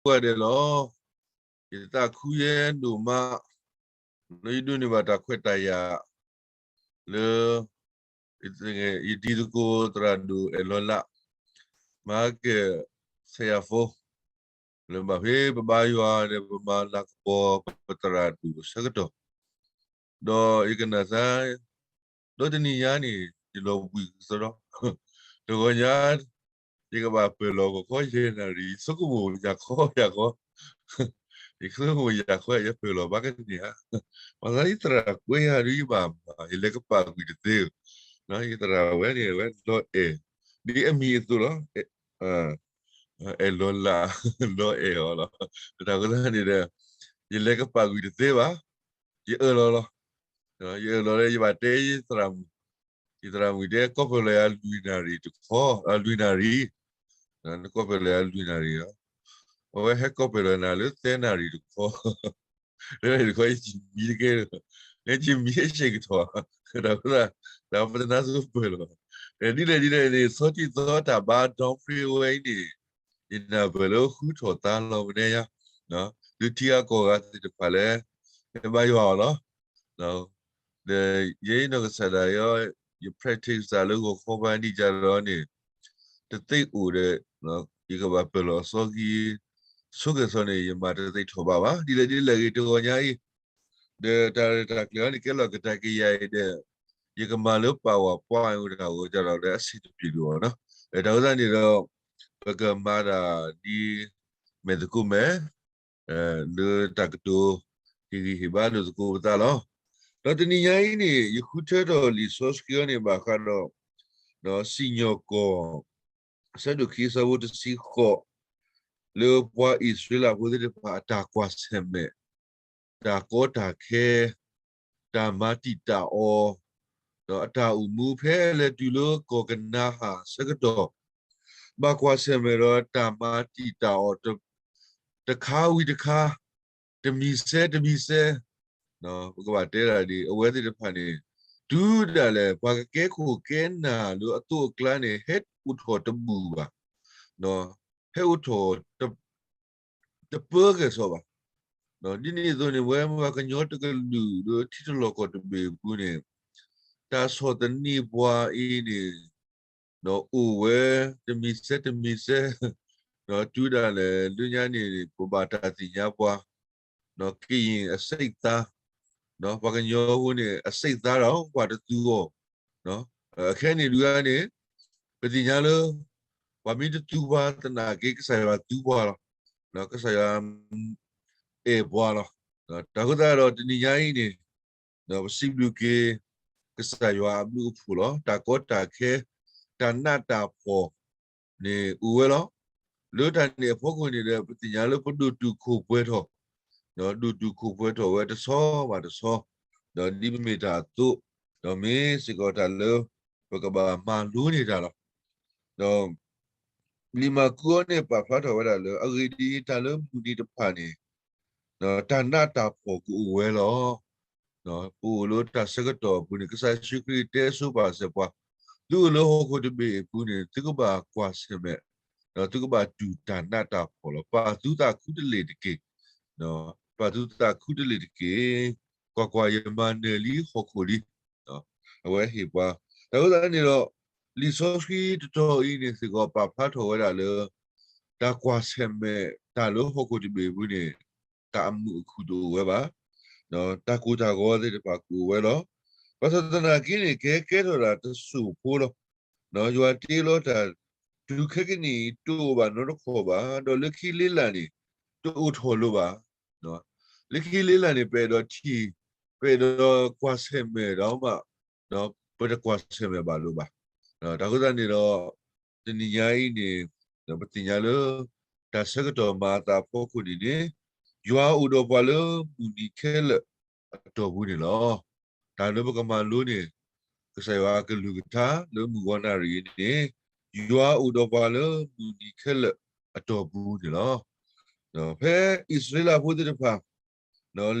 ယသးခုဝဲဒၣ်လီၤ. ယသးခုယဲဒိၣ်မး လၢယဒိးန့ၢ်ဘၣ်တၢ်ခွဲးတၢ်ယာ် လၢ ယတံၤသကိးသရၣ်ဒိၣ်အဲၣ်လီၤလး မၤကဲ ဆဲးယၤဖိ လၢဘၣ်ဖဲပဘါယွၤဒီးပမၤလၤကပီၤပသရၣ်ဒိၣ်အဆၢကတီၢ် ဒီးယကနၣ်သါ ဒီးတနံၤညါန့ၣ် ယလီၤဘှံးကစီဒီ တဂီၤညါ ယကဘၣ်ပၢၢ်လီၤဂီၤခီယဲၢ်နၣ်ရံၣ် ယဆိကမိၣ်ယၤခီယၤခီ ယဆိကမိၣ်ယၤခီယၤ ယပၢၢ်လီၤဘၣ်ကန့ၢ်ဧါ. ပှၤသးယသရၣ်ကွဲးယၤဒုးယဘၣ်မၤ ယလဲၤကပာ်ကွံာ်တသ့ဧၢ, ယသရၣ်ဝဲန့ၣ် အဝဲလီၤအဲၣ် ဒ်အမံၤအသိးလီၤ. အဲၣ်လီၤလး လီၤအဲၣ်အီၤလီၤ. တၢ်ဃိသတးန့ၣ်ဒီး ယလဲၤကပာ်ကွံာ်တသ့ဘၣ်, ယအၢၣ်လီၤလီၤ. ယအၢၣ်လီၤလၢယဘၣ်တဲယသရၣ်မုၣ်, ယသရၣ်မုၣ်တဲ ကီၢ်ပၢၢ်လီၤယၤလွံၢ်နၣ်ရံၣ်တခီ, လွံၢ်နၣ်ရံၣ်, နကီၢ်ပၢၢ်လီၤယၤလွံၢ်နၣ်ရံၣ်လီၤ. အဝဲဟဲကီၢ်ပၢၢ်လီၤနၤလၢသၢနၣ်ရံၣ်တခီ, လၢနၣ်ရံၣ်တခီ ယစံးမံတကဲလၢၤ, ယစံးမံအဆ့ၣ်ကထီၣ်, တၢ်ဃိသတး တၢ်ပတနါသိပၢၢ်လီၤ. ဒ်လဲၣ်ဒ်လဲၣ်န့ၣ် ဆီထံၣ်သီတၢ်ဘါ Dumfries ဝဲအံၤန့ၣ် ယနၢ်ပၢၢ်လၢဃုထီၣ်သါလီၤမနုၤညါ, ဒုးထံဂၤကီၢ်ဂၤသ့ၣ်တဖၣ်လၢ ဟဲဘါယွၤအီၤလီၤ. ဒီးယဲအံၤနီၢ်ကစၢ်ဒၣ်ယဲ ယ practice သးလၢဂီၤခီဘါနံၤကဒီးန့ၣ် တသ့အိၣ်ဒီး ယကဘၣ်ပၢၢ်လီၤအစီခံ ဆိကဲၤသီန့ၣ် ယမၤတသ့ထီၣ်ဘးဘၣ်. ဒ်လဲၣ်ဒ်လဲၣ်ဂ့ၤ တဂီၤညါအံၤ ဒီးတၢ်ရဲၣ်တၢ်ကျဲၤအံၤန့ၣ် ကဲလီၤကတၢၢ်ကယၤအံၤဒီး ယကမၤလၢ PowerPoint အိၣ်တၢ်ဂီၤကဒီးလၢအဆံးတပျုာ်ဒံးဘၣ်နီၤ. တၢ်ဃိသတးန့ၣ်ဒီး ပကမၤတၢ်ဒ်မဲာ်သကိးမဲာ် လၢတၢ်ကတိၤ ဟ့ၣ်ဂံၢ်ဟ့ၣ်ဘါလိာ်သကိးပသးလီၤ. ဒီးတနံၤညါအံၤန့ၣ် ယဃုထၢထီၣ်လံာ်စီဆှံအံၤန့ၣ် ဘၣ်ဃးဒီး စံၣ်ညီၣ်ကွီၢ် အဆၢဒိၣ်ခံအဆၢဖိတဆံဃိး လၢပှၤအံၣ်စရ့လးဖိသ့ၣ်တဖၣ်အတၢ်ကွၢ်ဆၢၣ်မဲာ်, တၢ်ကီတၢ်ခဲ, တၢ်မၤတံာ်တာ်အီၤ, ဒီးအတၢ်အိၣ်မူဖဲလဲၤတုၤလၢကီၢ်ကနၤအၣ်အဆၢကတီၢ် ဘၣ်ကွၢ်ဆၢၣ်မဲာ်ဒီးတၢ်မၤတံာ်တာ်အီၤ တခါဝံၤတခါ, တမံၤစဲတမံၤစဲ, ပကဘၣ်တဲဒၣ်ဒ်အဝဲသ့ၣ်တဖၣ်န့ၣ် တုၤဒၣ်လဲာ် ပှၤကကဲခိၣ်ကဲနၢ်လၢအသိးအကျါန့ၣ် ဟဲအိၣ်ထီၣ်တဘူၣ်ဘၣ်, ဟဲအိၣ်ထီၣ် တပၢကဲၣ်ဆိးဘၣ်. ဒ်န့ၣ်အသိးန့ၣ် ဝဲပှၤကညီတကလုာ်လၢထံတလီၢ်ကီၢ်တဘ့ၣ်အပူၤန့ၣ် တၢ်ဆီၣ်သနံးပှၤအံၤန့ၣ် ဒီးအိၣ်ဝဲတမံၤစဲတမံၤစဲ, ဒီးတုၤဒၣ်လဲာ်လၢညါန့ၣ် ပဘၣ်တၢ်သ့ၣ်ညါပှၤ, ကရင်အစိတ်သား, ပှၤကညီဖိန့ၣ် အစိတ်သားဒီး ပှၤတသူအီၤ, အခဲန့ၣ်ဒုးန့ၣ် ပသ့ၣ်ညါလၢ ပှၤမ့ၢ်တသူပှၤသနာ်က့ ကစၢ်ယွၤသူပှၤလီၤ, ကစၢ်ယွၤ အဲၣ်ပှၤလီၤ. တၢ်ဃိသတးဒီးတနံၤညါအံၤန့ၣ် ပစံးဘျုးက့ၤ ကစၢ်ယွၤအဘျုးအဖှိၣ်လီၤ. တၢ်ကီတၢ်ခဲ တၢ်နးတၢ်ဖှီၣ်န့ၣ်အိၣ်ဝဲလီၤ. လၢတၢ်န့ၣ်အဖီခိၣ်န့ၣ်ဒီး ပသ့ၣ်ညါလၢပဒိၣ်တုာ်ခိၣ်ပှဲၤထီၣ်, ဒိၣ်တုာ်ခိၣ်ပှဲၤထီၣ်ဝဲတဆီဘၣ်တဆီ, ဒီးဒ်ပမ့ၢ်တၢ်အသိး, ဒီးမ့ၢ်စ့ၢ်ကီးတၢ်လၢ ပကဘၣ်မၤလိန့ၢ်တၢ်လီၤ. ဒီး လံာ်မၢ်ကူးအံၤန့ၣ် ပာ်ဖျါထီၣ်ဝဲဒၣ်လၢ အဂ့ၢ်ဒ်အံၤ, တၢ်လၢမုၢ်နံၤတဖၣ်န့ၣ် တၢ်နးတၢ်ဖှီၣ်ကအိၣ်ဝဲလီၤ. ပအိၣ်လၢတၢ်ဆၢကတီၢ်အပူၤန့ၣ် ကစၢ်ယ့ၣ်ၡူးခရံာ်တဲဆိပာ်စၢၤပှၤ, သုအိၣ်လၢဟီၣ်ခိၣ်တဘ့ၣ်အပူၤန့ၣ် သုကဘၣ်ကွၢ်ဆၢၣ်မဲာ်, ဒီးသုကဘၣ်တူၢ်တၢ်နးတၢ်ဖှီၣ်လီၤ. ပာ်သုသးခူတလ့ၢ်တက့ၢ်, ပာ်သုသးခူတလ့ၢ်တက့ၢ်. ကွၢ်ကွၢ်, ယမၤနၢၤလံဟီၣ်ခိၣ်လံ. အဝဲဟ့ၣ်ပှၤ, တၢ်ဃိသတးန့ၣ်ဒီး လံာ်စီဆှံတတီၤအံၤန့ၣ်စ့ၢ်ကီး ပာ်ဖျါထီၣ်ဝဲဒၣ်လၢ တၢ်ကွၢ်ဆၢၣ်မဲာ် တၢ်လၢဟီၣ်ခိၣ်တဘ့ၣ်အပူၤန့ၣ် တၢ်အမုာ်အခုၣ်တအိၣ်ဝဲဘၣ်. တၢ်ကိၢ်တၢ်ဂီၤသ့ၣ်တဖၣ်ကအိၣ်ဝဲလီၤ. ဘၣ်ဆၣ်သနာ်က့န့ၣ် ကဟဲကဲထီၣ်ဒၣ်တစိၢ်ဖိလီၤ. ယွၤတ့လီၤတၢ် တုၤခဲကနံၣ်အံၤ တအိၣ်ဘၣ်နီတခီၣ်ဘၣ်, ဒီးလၢခံလ့လၢ်န့ၣ် တအိၣ်ထီၣ်လၢၤဘၣ်. လၢခံလ့လၢ်န့ၣ် ပအဲၣ်ဒိးထံၣ်, ပအဲၣ်ဒိးကွၢ်ဆၢၣ်မဲာ်ဒီးမး, ပတကွၢ်ဆၢၣ်မဲာ်ဘၣ်လၢၤဘၣ်. တၢ်ဃိသတးန့ၣ်ဒီး တနံၤညါအံၤန့ၣ် ပသ့ၣ်ညါလၢ တၢ်ဆၢကတီၢ်မၤအသးအဖီခိၣ်န့ၣ်န့ၣ် ယွၤအိၣ်ဒီးပှၤလၢမုၢ်နံၤခဲလၢာ်အတီၢ်ပူၤန့ၣ်လီၤ. တၢ်လၢပကမၤလိန့ၣ် ကစၢ်ယွၤအကလုၢ်ကထါလၢမုၢ်ဂီၤနၣ်ရံၣ်အံၤန့ၣ် ယွၤအိၣ်ဒီးပှၤလၢမုၢ်နံၤခဲလၢာ်အတီၢ်ပူၤန့ၣ်လီၤ. ဖဲအံၣ်စရ့လးဖိသ့ၣ်တဖၣ်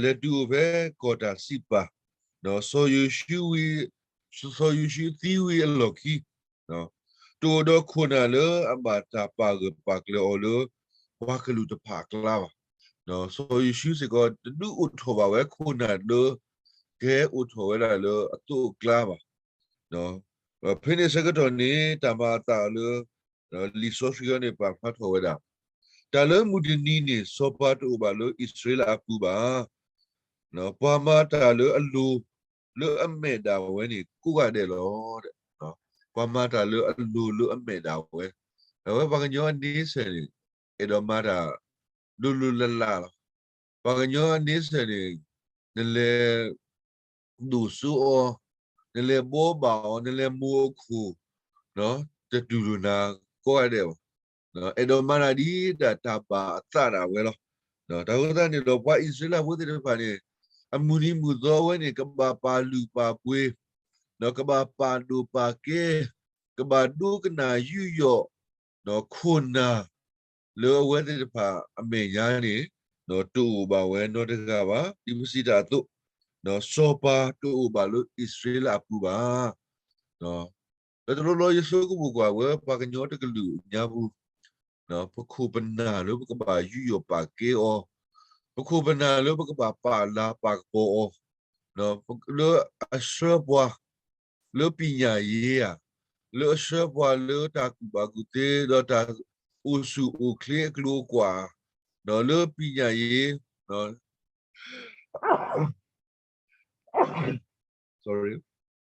လဲၤတုၤအိၣ်ဖဲကီၢ်တၢ်စံးပာ်, စီၤယိၤၡူ, စီၤယိၤၡူသံဝံၤအလီၢ်ခံ တအိၣ်ဒီးခိၣ်နၢ်လၢအဘၣ်တၢ်ပာ်ဂၢၢ်ပာ်ကျၢၤအီၤလၢ ပှၤကလုာ်တဖၣ်အကျါဘၣ်. စီၤယိၤၡူစ့ၢ်ကီး တဒုးအိၣ်ထီၣ်ဘၣ်ဝဲခိၣ်နၢ်လၢ ကဟဲအိၣ်ထီၣ်ဝဲဒၣ်လၢအသိးအကျါဘၣ်. ဖဲန့ၣ်ဆၢကတီၢ်န့ၣ် တၢ်မၤအသးလၢ လံာ်စီဆှံအံၤန့ၣ် ပာ်ဖျါထီၣ်ဝဲဒၣ်, တၢ်လၢမုၢ်တနံၤန့ၣ် စီၤပၤတအိၣ်ဘၣ်လၢအံၣ်စရ့လးအပူၤဘၣ်. ပှၤမၤတၢ်လၢအလိၤလၢအမဲာ်ဒၣ်ဝဲန့ၣ် ကိးဂၤဒဲးလီၤ. ပှၤမၤတၢ်လၢအလိၤလၢအမဲာ်ဒၣ်ဝဲ, အဝဲပှၤကညီအန့ဆၢၣ်န့ၣ် အဲၣ်ဒိးမၤတၢ်လိၤလိၤလးလးလီၤ. ပှၤကညီအန့ဆၢၣ်န့ၣ် နလဲၤ ဒိၣ်စိအီၤ, နလဲၤဘှီဘၣ်အီၤ, နလဲၤမိၢ်အခိၣ်, တတူၢ်လိာ်နၤကိးဂၤဒဲးဘၣ်. အဲၣ်ဒိးမၤတၢ်ဒ်တၢ်တၢ်ဘၣ်အသးဒၣ်ဝဲလီၤ. တၢ်အဃိသတးန့ၣ်ဒီး ပှၤအံၣ်စရ့လးဖိသ့ၣ်တဖၣ်န့ၣ် အမုၢ်နံၤမုၢ်သီဝဲန့ၣ် ကဘၣ်ပာ်လုၢ်ပာ်ပှ့ၤ, ကဘၣ်ပာ်ဒိၣ်ပာ်ကဲ, ကဘၣ်ဒိကနၣ်ယူးယီၣ် ခိၣ်နၢ် လၢအဝဲသ့ၣ်တဖၣ်အမဲာ်ညါန့ၣ် တအိၣ်ဘၣ်ဝဲနီတဂၤဘၣ်. ဒ်ပစံးတၢ်အသိး, စီၤပၤတအိၣ်ဘၣ်လၢအံၣ်စရ့လးအပူၤဘၣ်. လၢတဘျီဘျီယဆိကမိၣ်ကွၢ်ဝဲ ပှၤကညီတကလုာ်အညါပူၤ, ပခိၣ်ပနၢ်လၢပကဘၣ်ယူးယီၣ်ပာ်ကဲအီၤ, ပခိၣ်ပနၢ်လၢပကဘၣ်ပာ်လၤပာ်ကပီၤအီၤ, လၢအဆှၢပှၤ လၢပညာရေးဧါ, လၢအဆှၢပှၤလၢတၢ်ကူၣ်ဘၣ်ကူၣ်သ့ ဒီးတၢ်အိၣ်ဆူၣ်အိၣ်ချ့အကျိၤအကွာ်, ဒီးလၢပညာရေး sorry,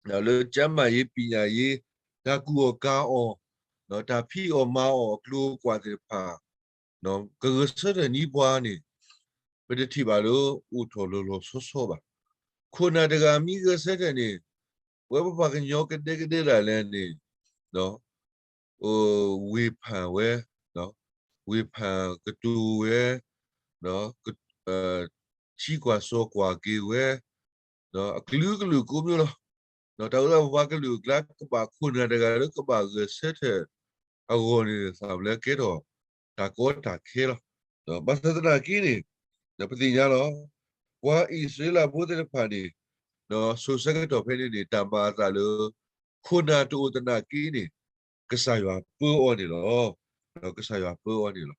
လၢကျန်းမာရေး ပညာရေး တၢ်ကူၣ်အီၣ်ကၤအီၣ်, တၢ်ဖံးအီၣ်မၤအီၣ်အကျိၤအကွာ်သ့ၣ်တဖၣ် ကဂဲၤဆၢထၢၣ်န့ၢ်ပှၤန့ၣ် ပတထံၣ်ဘၣ်လၢအိၣ်ထီၣ်လီၤလီၤဆီဆီဘၣ်. ခိၣ်နၢ်တဂၤမ့ၢ်ဂဲၤဆၢထၢၣ်န့ၣ် ပဝဲပပှၤကညီကဒဲကဒဲဒၣ်လဲာ်န့ၣ် ဝေဖန်ဝဲ, ဝေဖန်ကတိၤဝဲ, ထံကွၢ်စီၤကွၢ်က့ၤဝဲ, အကလုာ်ကလုာ်ကိးမံၤလီၤ. တၢ်ဝဲဒၣ်ပပှၤကလုာ်အကျါ ကဘၣ်ခိၣ်နၢ်တဂၤလၢကဘၣ်ဂဲၤဆၢထၢၣ်အဂီၢ်န့ၣ် သးပလဲကဲထီၣ်တၢ်ကီတၢ်ခဲလီၤ. ဘၣ်ဆၣ်သနာ်က့န့ၣ် ပသ့ၣ်ညါလီၤ. ပှၤအံၣ်စရ့လးဖိသ့ၣ်တဖၣ်န့ၣ် ဒီးဆိဆၢကတီၢ်ဖဲန့ၣ်န့ၣ် တၢ်မၤအသးလၢ ခိၣ်နၢ်တအိၣ်သနာ်က့န့ၣ် ကစၢ်ယွၤပၢအီၤန့ၣ်လီၤ. ကစၢ်ယွၤပၢအီၤန့ၣ်လီၤ.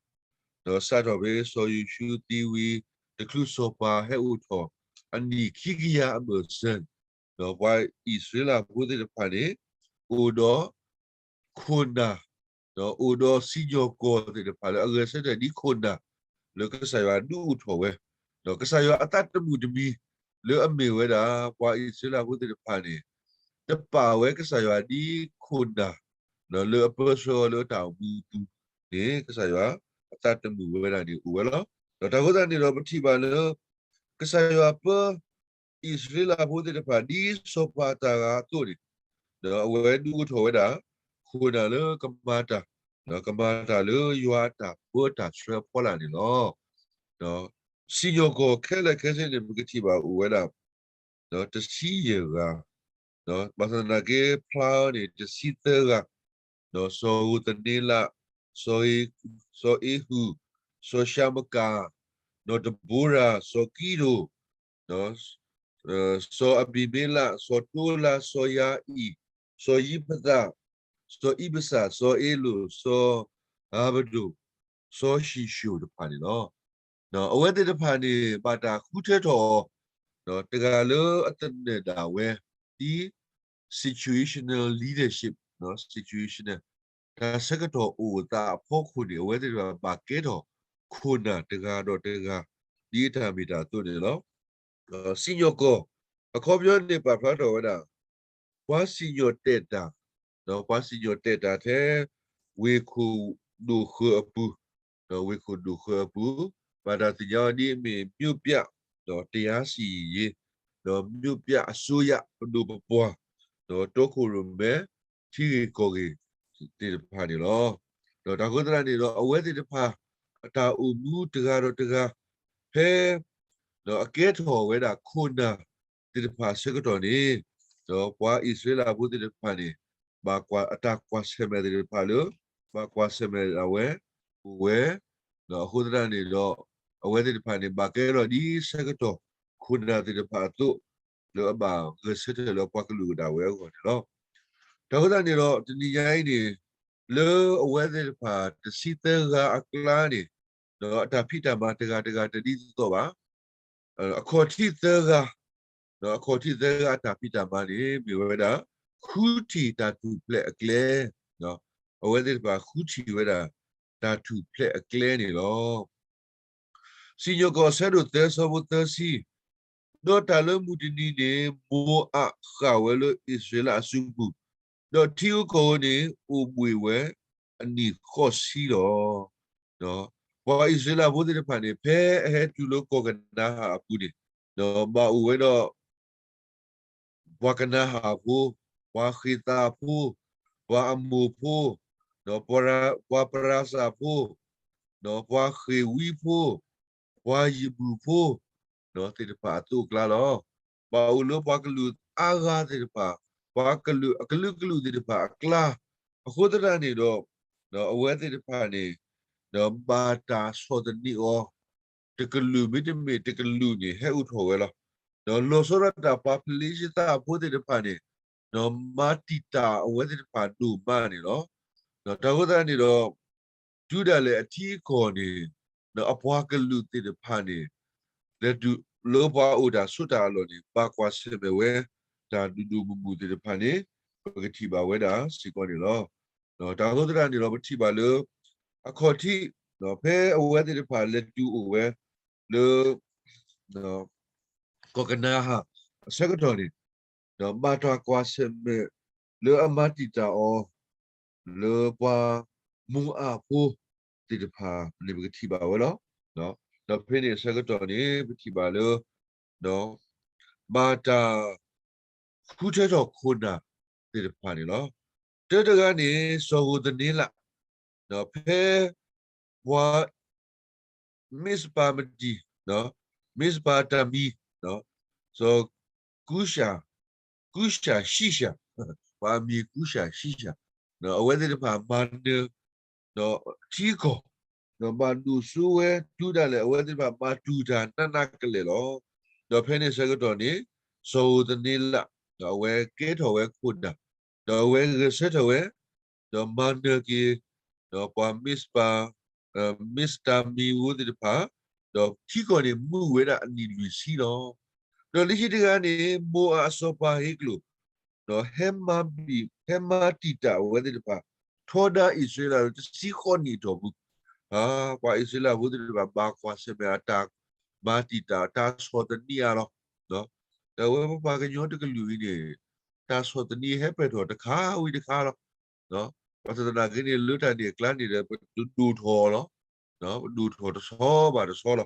ဒီးစးထီၣ်ဖဲစီၤယိၤၡူသံဝံၤ တချုးစီၤပၤဟဲအိၣ်ထီၣ် အနံၣ်ခံကယၤအဘၢၣ်စၢၤန့ၣ် ဒီးပှၤအံၣ်စရ့လးဖိသ့ၣ်တဖၣ်န့ၣ် အိၣ်ဒီး ခိၣ်နၢ်, ဒီးအိၣ်ဒီးစံၣ်ညီၣ်ကွီၢ်သ့ၣ်တဖၣ်လၢအဂဲၤဆၢထၢၣ်ဒ်ခိၣ်နၢ် လၢကစၢ်ယွၤဒုးအိၣ်ထီၣ်ဝဲ, ဒီးကစၢ်ယွၤအသးတမုာ်တမံၤ လၢအမ့ၢ်ဝဲဒၣ် ပှၤအံၣ်စရ့လးဖိသ့ၣ်တဖၣ်န့ၣ် တပာ်ဝဲကစၢ်ယွၤဒ်ခိၣ်နၢ် လၢအပၢဆှၢအီၤလၢတၢ်အိၣ်မူအပူၤန့ၣ် ကစၢ်ယွၤအသးတမုာ်ဝဲဒၣ်န့ၣ်အိၣ်ဝဲလီၤ. ဒီးတၢ်အဃိသတးန့ၣ်ဒီး ပထံၣ်ဘၣ်လၢ ကစၢ်ယွၤပၢ အံၣ်စရ့လးဖိသ့ၣ်တဖၣ် ဒ်စီၤပၤတဂၤအသိးန့ၣ်, ဒီးအဝဲဒုးအိၣ်ထီၣ်ဝဲဒၣ် ခိၣ်နၢ်လၢကမၤတၢ်, ကမၤတၢ်လၢယွၤအတၢ်ပၢတၢ်ဆှၢအဖီလာ်န့ၣ်လီၤ. ဒီးစံၣ်ညီၣ်ကွီၢ်ခဲလၢာ်ခဲဆ့န့ၣ် ပကထံၣ်ဘၣ်အိၣ်ဝဲဒၣ် ဒီးတဆံယဲၢ်ဂၤ, ဒီးဘၣ်ဆၣ်သနာ်က့ ဖျါအီၤန့ၣ် တဆံသၢဂၤ, ဒီးစီၤဧိၤသန့လး, စီၤဧ, စီၤဧဟူး, စီၤၡမကၤ, ဒီးဒဘိရၤ, စီၤကံဒိၣ်, ဒီး စီၤအဘံၤမ့လး, စီၤတိလး, စီၤယၤအံၣ်, စီၤယံဖသး, စီၤအံၣ်ဘစၢ်, စီၤအ့လိၣ်, စီၤဧၤဘဒိၣ်, စီၤၡံၣ်ၡိၣ်တဖၣ်န့ၣ်လီၤ. အဝဲသ့ၣ်တဖၣ်န့ၣ် ဘၣ်တၢ်ဃုထၢထီၣ်အီၤ, တဂၤလၢအသနၢၣ်ဒၣ်ဝဲ ဒ် situational leadership, situational တၢ်ဆၢကတီၢ်အိၣ်အသးအဖီခိၣ်န့ၣ် အဝဲသ့ၣ်တဖၣ်ဘၣ်ကဲထီၣ် ခိၣ်နၢ်တဂၤဒီးတဂၤ ဒ်အတၢ်မ့ၢ်တၢ်အသိးန့ၣ်လီၤ. စံၣ်ညီၣ်ကွီၢ် အခီပညီန့ၣ် ပာ်ဖျါထီၣ်ဝဲဒၣ် ပှၤစံၣ်ညီၣ်တဲာ်တၢ်, ပှၤစံၣ်ညီၣ်တဲာ်တၢ်ထဲ ဝ့ၢ်ခိၣ်ဒိၣ်ဃၢၤအပူၤ, ဝ့ၢ်ခိၣ်ဒိၣ်ဃၢၤအပူၤ, ဘၣ်တၢ်သ့ၣ်ညါအီၤဒ်အမ့ၢ် မြို့ပြ, ဒီးတရားစီရင်ရေး, ဒီးမြို့ပြအစိုးရ ပဒိၣ်ပပှၢ်, ဒီးတီခိၣ်ရိၣ်မဲ ထံဂ့ၢ်ကီၢ်ဂ့ၢ်သ့ၣ်တဖၣ်န့ၣ်လီၤ. ဒီးတၢ်အဃိသတးန့ၣ်ဒီး အဝဲသ့ၣ်တဖၣ် အတၢ်အိၣ်မူတဂၤဒီးတဂၤ ဖဲ ဒီးအကဲထီၣ်ဝဲဒၣ်ခိၣ်နၢ်သ့ၣ်တဖၣ်အဆၢကတီၢ်န့ၣ်, ဒီးပှၤအံၣ်စရ့လးဖိသ့ၣ်တဖၣ်န့ၣ် ဘၣ်ကွၢ် အတၢ်ကွၢ်ဆၢၣ်မဲာ်သ့ၣ်တဖၣ်လၢ ဘၣ်ကွၢ်ဆၢၣ်မဲာ်ဒၣ်ဝဲ အိၣ်ဝဲ, ဒီးအဃိသတးန့ၣ်ဒီး အဝဲသ့ၣ်တဖၣ်န့ၣ် ဘၣ်ကဲထီၣ်ဒ်ဆၢကတီၢ် ခိၣ်နၢ်သ့ၣ်တဖၣ်အသိး လၢအဘၣ်ဂဲၤဆၢထၢၣ်လၢပှၤကလုာ်ဒၣ်ဝဲအဂီၢ်န့ၣ်လီၤ. တၢ်အဃိသတးန့ၣ်ဒီး တနံၤညါအံၤန့ၣ် လၢအဝဲသ့ၣ်တဖၣ်တဆံသၢဂၤအကျါန့ၣ် အတၢ်ဖံးတၢ်မၤတဂၤတဂၤတဒ်သိးဘၣ်. အခီၣ်ထံးသၢဂၤ, အခီၣ်ထံးသၢဂၤအတၢ်ဖံးတၢ်မၤန့ၣ် မ့ၢ်ဝဲဒၣ် ဃုထံၣ်တၢ်ထူၣ်ဖျဲးအကျဲ, အဝဲသ့ၣ်တဖၣ်ဃုထံၣ်ဝဲဒၣ် တၢ်ထူၣ်ဖျဲးအကျဲန့ၣ်လီၤ. စံၣ်ညီၣ်ကွီၢ် အဆၢဒိၣ်သၢ ဆၢဖိသၢဆံ, ဒီးတၢ်လၢမုၢ်တနံၤန့ၣ် မိၤအးဃၣ်ဝဲလၢအံၣ်စရ့လးအစုပူၤ, ဒီးထံဧိၤကီၢ်ဧိၤန့ၣ် အိၣ်ဘှံးဝဲအနံၣ်ဃိးဆံလီၤ. ပှၤအံၣ်စရ့လးဖိသ့ၣ်တဖၣ်န့ၣ် ဖဲအဟဲတုၤလၢကီၢ်ကနၤအၣ်အပူၤန့ၣ် ဘၣ်အိၣ်ဝဲဒီး ပှၤကနၤအၣ်ဖိ, ပှၤဃ့ၢ်သးဖိ, ပှၤအမိၣ်ဖိ, ပှၤပရၤစၢ်ဖိ, ပှၤဃ့ၢ်ဝံဖိ, ပှၤယဘူၣ်ဖိ သ့ၣ်တဖၣ်အသိးအကျါလီၤ. ဘၣ်အိၣ်လၢပှၤကလုာ်အါဂၤသ့ၣ်တဖၣ်, ပှၤကလုာ်အကလုာ်ကလုာ်သ့ၣ်တဖၣ်အကျါ, အဃိသတးန့ၣ်ဒီး အဝဲသ့ၣ်တဖၣ်န့ၣ် ဘၣ်တၢ်ဆီၣ်သနံးအီၤ တကလုာ်မ့တမ့ၢ်တကလုာ်န့ၣ် ဟဲအိၣ်ထီၣ်ဝဲလီၤ. ဒီးလီၤဆီဒၣ်တၢ်ပှၤဖလ့ၡသးဖိသ့ၣ်တဖၣ်န့ၣ် မၤတံာ်တာ်အဝဲသ့ၣ်တဖၣ်ဒိၣ်မးန့ၣ်လီၤ. တၢ်ဃိသတးန့ၣ်ဒီး တုၤဒၣ်လဲာ်အထံအကီၢ်န့ၣ် အပှၤကလုာ်သ့ၣ်တဖၣ်န့ၣ် လဲၤတုၤလၢပှၤအိၣ်တၢ်ဆိးတၢ်အလီၢ်န့ၣ် ဘၣ်ကွၢ်ဆၢၣ်မဲာ်ဝဲ တၢ်ဒိၣ်ဒိၣ်မုၢ်မုၢ်သ့ၣ်တဖၣ်န့ၣ် ပကထံၣ်ဘၣ်ဝဲဒၣ်စ့ၢ်ကီးန့ၣ်လီၤ. တၢ်ဃိသတးန့ၣ်ဒီး ပထံၣ်ဘၣ်လၢ အခီၣ်ထံး ဖဲအဝဲသ့ၣ်တဖၣ်လဲၤတုၤအိၣ်ဝဲလၢ ကီၢ်ကနၤအၣ်အဆၢကတီၢ်န့ၣ် ဘၣ်တၢ်ကွၢ်ဆၢၣ်မဲာ်လၢအမၤတံာ်တာ်အီၤ လၢပှၤမိၤအးဖိသ့ၣ်တဖၣ်န့ၣ် ပကထံၣ်ဘၣ်ဝဲလီၤ. ဒီးဖဲန့ၣ်အဆၢကတီၢ်န့ၣ် ပထံၣ်ဘၣ်လၢ ဘၣ်တၢ်ဃုထၢထီၣ်ခိၣ်နၢ်သ့ၣ်တဖၣ်န့ၣ်လီၤ. တၢတဂၤန့ၣ် စီၤဧိၤသန့လး, ဖဲပှၤ မ့းစပၤမတံၤ, မ့းစပၤတၢ်မံၤ, စီၤကူရှၤ, ကူရှၤၡံၣ်ရှၣ်, ပှၤအမံၤကူရှၤၡံၣ်ရှၣ်, အဝဲသ့ၣ်တဖၣ်မၤနၢၤ ဒီးထံကီၢ်, ဒီးဘၣ်ဒိၣ်စိဝဲတုၤဒၣ်လဲာ် အဝဲသ့ၣ်တဖၣ်မၤတူၢ်တၢ်နးနးကလဲာ်လီၤ. ဒီးဖဲန့ၣ်ဆၢကတီၢ်န့ၣ် စီၤဧိၤသန့လး, ဒီးအဝဲကဲထီၣ်ဝဲခိၣ်နၢ်, ဒီးအဝဲဂဲၤဆၢထၢၣ်ဝဲ, ဒီးမၤနၢၤက့ၤ, ဒီးပှၤမ့းစပၤ မ့ၢ်စတၢ်မံၤဧိၤသ့ၣ်တဖၣ်, ဒီးထံကီၢ်န့ၣ်မုာ်ဝဲဒၣ်အနံၣ်လွံၢ်ဆံလီၤ. ဒီးလၢခံတဂၤန့ၣ် မိၤအးအစီၤပၤဟ့ကျိၣ်, ဒီးဟဲမၤဘံၣ် ဟဲမၤတံာ်တာ်အဝဲသ့ၣ်တဖၣ်, ထီဒါအံၣ်စရ့လးလၢတဆံဃိးနံၣ်အတီၢ်ပူၤ, ပှၤအံၣ်စရ့လးဖိသ့ၣ်တဖၣ် ဘၣ်ကွၢ်ဆၢၣ်မဲာ်အတၢ်မၤတံာ်တာ် တၢ်ဆီၣ်သနံးအါလီၤ. ဒီးအဝဲပပှၤကညီတကလုာ်အံၤန့ၣ် တၢ်ဆီၣ်သနံးဟဲပဲာ်ထီၣ်တခါဝံၤတခါလီၤ. ဘၣ်ဆၣ်သနာ်က့န့ၣ် လၢတၢ်န့ၣ်အကျါန့ၣ်ဒီး ပဒိၣ်ထီၣ်လီၤ. ပဒိၣ်ထီၣ်တဆီဘၣ်တဆီလီၤ.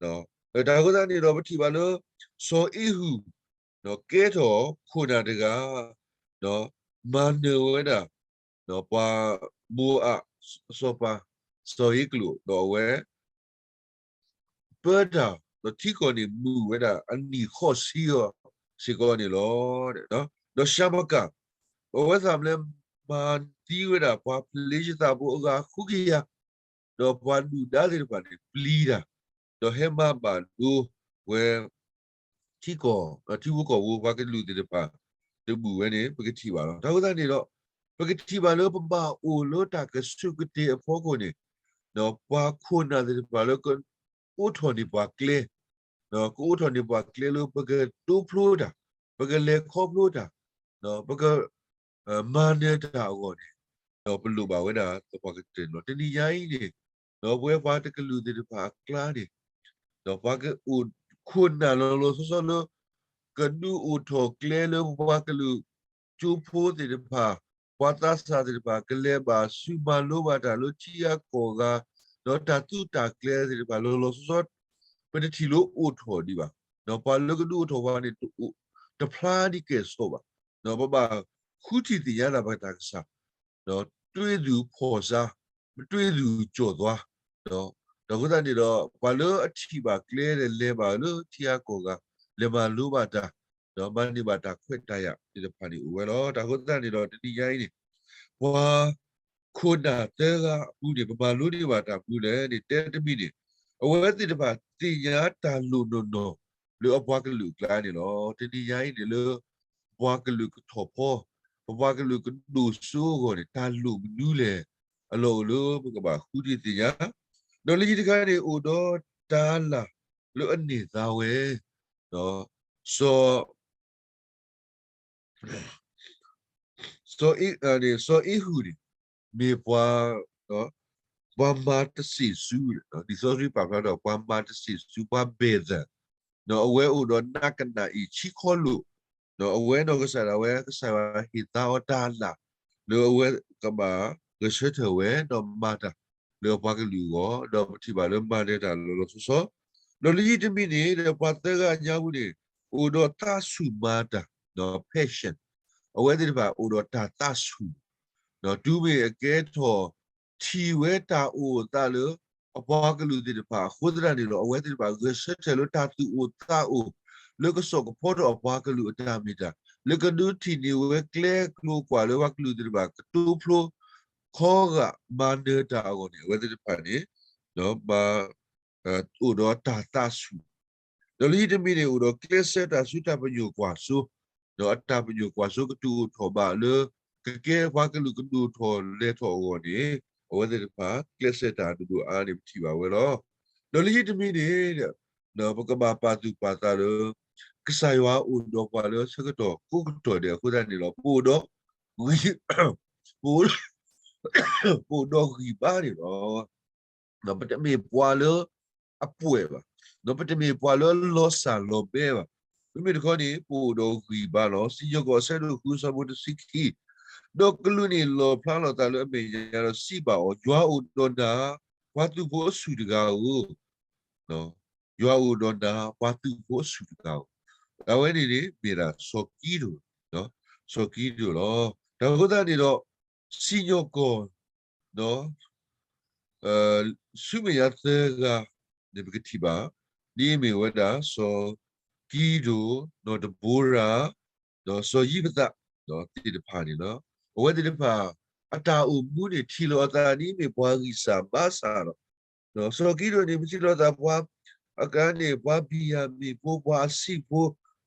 တၢ်အဃိသတးန့ၣ်ဒီး ပထံၣ်ဘၣ်လၢ စီၤအ့ဟူၣ် ကဲထီၣ်ခိၣ်နၢ်တဂၤ မၤနၢၤဝဲဒၣ် ပှၤမိၤအးအစီၤပၤ စီၤဧ့ကျိာ် ဒီးအဝဲ ပၢတၢ် ဒီးထံကီၢ်န့ၣ် မုာ်ဝဲဒၣ်အနံၣ်ဃိးဆံအီၤစ့ၢ်ကီးန့ၣ်လီၤ. ဒီးၡၤမကၤ အဝဲသးမလဲ မၤသံဝဲဒၣ်ပှၤဖလ့ၡသးဖိအဂၤဃုကယၤ ဒီးပှၤဒုၣ်ဒါသ့ၣ်တဖၣ်န့ၣ် ပျံၤတၢ် ဒီးဟဲမၤဘၣ်ဒိဝဲ ထံကီၢ် ထံဖိကီၢ်ဖိ ပှၤကလုာ်သ့ၣ်တဖၣ် တမုာ်ဝဲန့ၣ် ပကထံၣ်ဘၣ်လီၤ. တၢ်အဃိသတးန့ၣ်ဒီး ပကထံၣ်ဘၣ်လၢပဘၣ်အိၣ်လၢတၢ်ကဆူးကတ့ၢ်အဖီခိၣ်န့ၣ် ပှၤခိၣ်နၢ်သ့ၣ်တဖၣ်လၢကအိးထီၣ်န့ၢ်ပှၤကျဲ ကအိးထီၣ်န့ၢ်ပှၤကျဲလၢပကတိဖျိတၢ်, ပကလဲၤခီဖျိတၢ်, ပက မၤနၢၤတၢ်အဂီၢ်န့ၣ် ဒီးပလိၣ်ဘၣ်ဝဲဒၣ်သပှၢ်ကတၢၢ်န့ၣ်လီၤ. တနံၤညါအံၤန့ၣ် ဒီးပဝဲပှၤတကလုာ်သ့ၣ်တဖၣ်အကျါန့ၣ် ဒီးပှၤကအိၣ်ခိၣ်နၢ်လီၤလီၤဆီဆီလၢ ကဒုးအိၣ်ထီၣ်ကျဲလၢပှၤကလုာ်ကၠိဖိသ့ၣ်တဖၣ်, ပှၤသးစၢ်သ့ၣ်တဖၣ် ကလဲၤဘၣ်ဆူမၤလိဘၣ်တၢ်လၢထံဂၤကီၢ်ဂၤ, ဒီးတၢ်သူတၢ်ကျဲသ့ၣ်တဖၣ်လီၤလီၤဆီဆီ ပတထံၣ်လၢအိၣ်ထီၣ်ဒံးဘၣ်. ဒီးပှၤလၢကဒုးအိၣ်ထီၣ်ပှၤန့ၣ် တဖျါဒ်ကဲၣ်ဆိးဘၣ်. ဒီးပဘၣ်ဃုထံၣ်သ့ၣ်ညါဒၣ်ပတၢ်ကစၢ် ဒီးတွ့သူၣ်ဖီၣ်စါ, တွ့သူၣ်ကၠီၣ်သွါ, ဒီးအဃိသတးန့ၣ်ဒီး ပှၤလၢအထံၣ်ဘၣ်ကျဲဒီးလဲၤဘၣ်လၢထံဂၤကီၢ်ဂၤ, လဲၤမၤလိဘၣ်တၢ်, ဒီးမၤန့ၢ်ဘၣ်တၢ်ခွဲးတၢ်ယာ်သ့ၣ်တဖၣ်န့ၣ်အိၣ်ဝဲလီၤ. တၢ်အဃိသတးန့ၣ်ဒီးတနံၤညါအံၤန့ၣ် ပှၤ ခိၣ်နၢ်သၢဂၤအပူၤန့ၣ် ပမၤလိန့ၢ်ဘၣ်တၢ်မနုၤလဲၣ်န့ၣ် တဲတမံၤန့ၣ် အဝဲသ့ၣ်တဖၣ်သ့ၣ်ညါတၢ်လိၣ်နီၢ်နီၢ်လၢအပှၤကလုာ်အကျါန့ၣ်လီၤ. တနံၤညါအံၤန့ၣ်လၢ ပပှၤကလုာ်ကထီၣ်ဖီ, ပပှၤကလုာ်ကဒိၣ်စိအဂီၢ်န့ၣ် တၢ်လိၣ်မနုၤလဲၣ် အလီၢ်အိၣ်လၢပကဘၣ်ဃုထံၣ်သ့ၣ်ညါ ဒီးလၢခံတခါန့ၣ် အိၣ်ဒီးတၤလၣ်လၢအန့ၢ်သါဝဲ, စီၤ စီၤအ့, စီၤအ့ဟုၣ်န့ၣ် မ့ၢ်ပှၤ, ပှၤမၤတစ့ၣ်စု, လံာ်စီဆှံပာ်ဖျါဒီး ပှၤမၤတစ့ၣ်စု ပှၤဘဲၣ်သၣ်, ဒီးအဝဲအိၣ်ဒီးနးကနၣ်အံၤဆံခီလိာ်, ဒီးအဝဲနီၢ်ကစၢ်ဒၣ်ဝဲ ကစၢ်ယွၤဟ့ၣ်သါအီၤတၤလၣ် လၢအဝဲကဘၣ်ဂဲၤဆၢထၢၣ်ဝဲ ဒီးမၤတၢ်လၢအပှၤကလုာ်အဂီၢ်, ဒီးပထံၣ်ဘၣ်လၢမၤနၢၤတၢ်လီၤလီၤဆီဆီ, ဒီးလၢခံတမံၤန့ၣ် ဒီးပှၤသၢဂၤအညါပူၤန့ၣ် အိၣ်ဒီးသးဆူၣ်မၤတၢ်, ဒီး passion, အဝဲသ့ၣ်တဖၣ်အိၣ်ဒီးတၢ်သးဆူၣ်, ဒီးတုၤမ့ၢ်အကဲထီၣ် ထံၣ်ဝဲတၢ်အိၣ်သးလၢ အပှၤကလုာ်သ့ၣ်တဖၣ်အဃိသတးန့ၣ်ဒီး အဝဲသ့ၣ်တဖၣ်ဂဲၤဆၢထၢၣ်လၢတၢ်သူၣ်အိၣ်သးအိၣ် လၢကစိာ်ကဖီထီၣ်အပှၤကလုာ်အတၢ်မ့ၢ်တၢ်, လၢကဒုးထံၣ်န့ၢ်ဝဲကျဲကျိၤကွာ်လၢပှၤကလုာ်သ့ၣ်တဖၣ်ကတိဖျိ ခီဂာ်မၤနၢၤတၢ်အဂီၢ်န့ၣ် အဝဲသ့ၣ်တဖၣ်န့ၣ် မၤ အိၣ်ဒီးတၢ်သးဆူၣ်, ဒီးလၢခံတမံၤန့ၣ် အိၣ်ဒီးကျဲးစၢးတၢ်ဆူတၢ်ပညိၣ်ကွၢ်စိ, ဒီးအတၢ်ပညိၣ်ကွၢ်စိကတိၤအိၣ်ထီၣ်ဘၣ်လၢ ကကဲပှၤကလုာ်ကဒိၣ်ထီၣ်လဲၤထီၣ်အဂီၢ်န့ၣ် အဝဲသ့ၣ်တဖၣ်ကျဲးစၢးတၢ်ဒိၣ်ဒိၣ်အါအါန့ၣ် ပထံၣ်ဘၣ်ဝဲလီၤ. ဒီးလၢခံတမံၤန့ၣ် ပကဘၣ်ပာ်သူၣ်ပာ်သးလၢ ကစၢ်ယွၤအိၣ်ဒီးပှၤလၢဆၢကတီၢ်ကိးကတီၢ်ဒဲးအဃိသတးန့ၣ်လီၤ. ပအိၣ်ဒီး ပအိၣ် ပအိၣ်ဒီးဂံၢ်ဘါန့ၣ်လီၤ. ပတမ့ၢ်ပှၤလၢအပှဲၤဘၣ်, ဒီးပတမ့ၢ်ပှၤလၢအလီၤစၢ်လီၤဘဲဘၣ်. မ့မ့ၢ်တခီန့ၣ် ပအိၣ်ဒီးဂံၢ်ဘါလီၤ. စံၣ်ညီၣ်ကွီၢ်အဆၢဒိၣ်ဃုအဆၢဖိတဆံခံ, ဒီးကလူးန့ၣ်လီၣ်ဖျါလီၤသးလၢအမဲာ်ညါဒီးစံးဘၣ်အီၤ, ယွၤအိၣ်ဒီးနၤ ပှၤသုးဖိအဆူၣ်တဂၤဧၢ ယွၤအိၣ်ဒီးနၤပှၤသုးဖိအဆူၣ်တဂၤဧၢ, အဝဲန့ၣ်န့ၣ် မ့ၢ်ဒၣ်စီၤကံဒိၣ်, စီၤကံဒိၣ်လီၤ. တၢ်အဃိသတးန့ၣ်ဒီး စံၣ်ညီၣ်ကွီၢ် ဆူမဲာ်ညါသၢဂၤန့ၣ် ပကထံၣ်ဘၣ်, ဒ်အမ့ၢ်ဝဲဒၣ် စီၤကံဒိၣ်, ဒီးဒဘိရၤ, ဒီးစီၤယံးဖသး သ့ၣ်တဖၣ်န့ၣ်လီၤ. အဝဲသ့ၣ်တဖၣ် အတၢ်အိၣ်မူန့ၣ် ထံၣ်လိာ်အသးဒ်အမ့ၢ်ပှၤဂံၢ်စၢ်ဘါစၢ်လီၤ. စီၤကံဒိၣ်န့ၣ် ပထံၣ်လိာ်သးပှၤ အကါန့ၣ် ပှၤဘံၣ်ယၤမံၣ်ဖိ ပှၤအဆံးဖိ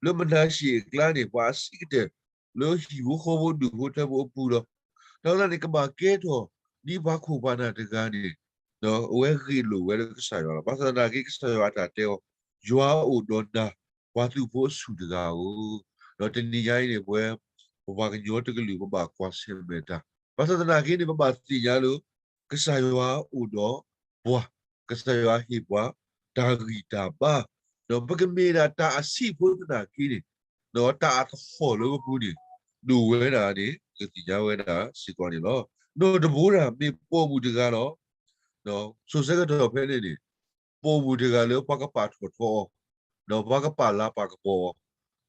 လၢမနၤရှ့ၤအကျါန့ၣ် ပှၤအဆံးကတၢၢ် လၢဟံၣ်ဖိဃီဖိဒူၣ်ဖိထၢဖိအပူၤလီၤ. တၢ်အဃိသတးန့ၣ် ကဘၣ်ကဲထီၣ်ဒ်ပှၤခိၣ်ပှၤနၢ်တဂၤန့ၣ် အဝဲဂ့ၢ်လိာ်ဝဲလၢကစၢ်ယွၤလီၤ. ဘၣ်ဆၣ်သနာ်က့ ကစၢ်ယွၤအတၢ်တဲအီၤ, ယွၤအိၣ်ဒီးနၤ ပှၤသုးဖိအဆူၣ်တဂၤဧၢ, ဒီးတနံၤညါအံၤန့ၣ် ပဝဲ ပပှၤကညီတကလုာ် ပဘၣ်ကွၢ်ဆၢၣ်မဲာ်တၢ်, ဘၣ်ဆၣ်သနာ်က့န့ၣ် ပဘၣ်သ့ၣ်ညါလၢ ကစၢ်ယွၤအိၣ်ဒီးပှၤ, ကစၢ်ယွၤဟ့ၣ်ပှၤ တၢ်ဂံၢ်တၢ်ဘါ, ဒီးပကမ့ၢ်ဒၣ်တၢ်အဆံးဖိသနာ်က့န့ၣ်, ဒီးတၢ်အသဟီၣ်လၢပပူၤန့ၣ် ဒိၣ်ဝဲဒၣ်န့ၣ် ပကသ့ၣ်ညါဝဲဒၣ်စ့ၢ်ကီးန့ၣ်လီၤ. ဒီးဒဘိရၤမ့ၢ်ပိာ်မုၣ်တဂၤလီၤ. စိၤဆၢကတီၢ်ဖဲန့ၣ်န့ၣ် ပိာ်မုၣ်တဂၤလၢပှၤကပာ်ထီၣ်ထီအီၤ, ဒီးပှၤကပာ်လၤပာ်ကပီၤအီၤ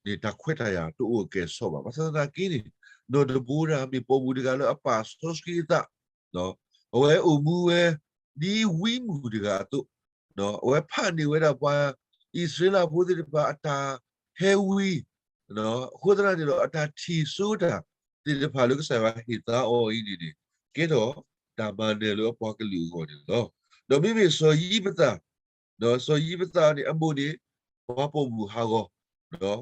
န့ၣ် တၢ်ခွဲးတၢ်ယာ်တအိၣ်အကဲၣ်ဆိးဘၣ်. ဘၣ်ဆၣ်သနာ်က့န့ၣ်, ဒီးဒဘိရၤမ့ၢ်ပိာ်မုၣ်တဂၤလၢအပာ်စီဆှံအသး, အဝဲအိၣ်မူဝဲ ဒ်ဝံမုၣ်တဂၤအသိး, အဝဲဖးန့ၢ်ဝဲဒၣ်ပှၤအံၣ်စရ့လးဖိသ့ၣ်တဖၣ်အတၢ်ဟဲဝံ, အဃိသတးန့ၣ်ဒီး အတၢ်ထံၣ်စိတၢ်သ့ၣ်တဖၣ်လၢကစၢ်ယွၤဟ့ၣ်သါအီၤအံၤန့ၣ်န့ၣ် ကဲထီၣ်တၢ်မၤနၢၤလၢအပှၤကလုာ်အဂီၢ်န့ၣ်လီၤ. ဒီးမ့မ့ၢ်စီၤယံးဖသး, စီၤယံးဖသးန့ၣ် အမိၢ်န့ၣ် ပှၤပိာ်မုၣ်ဟးဂီၤ,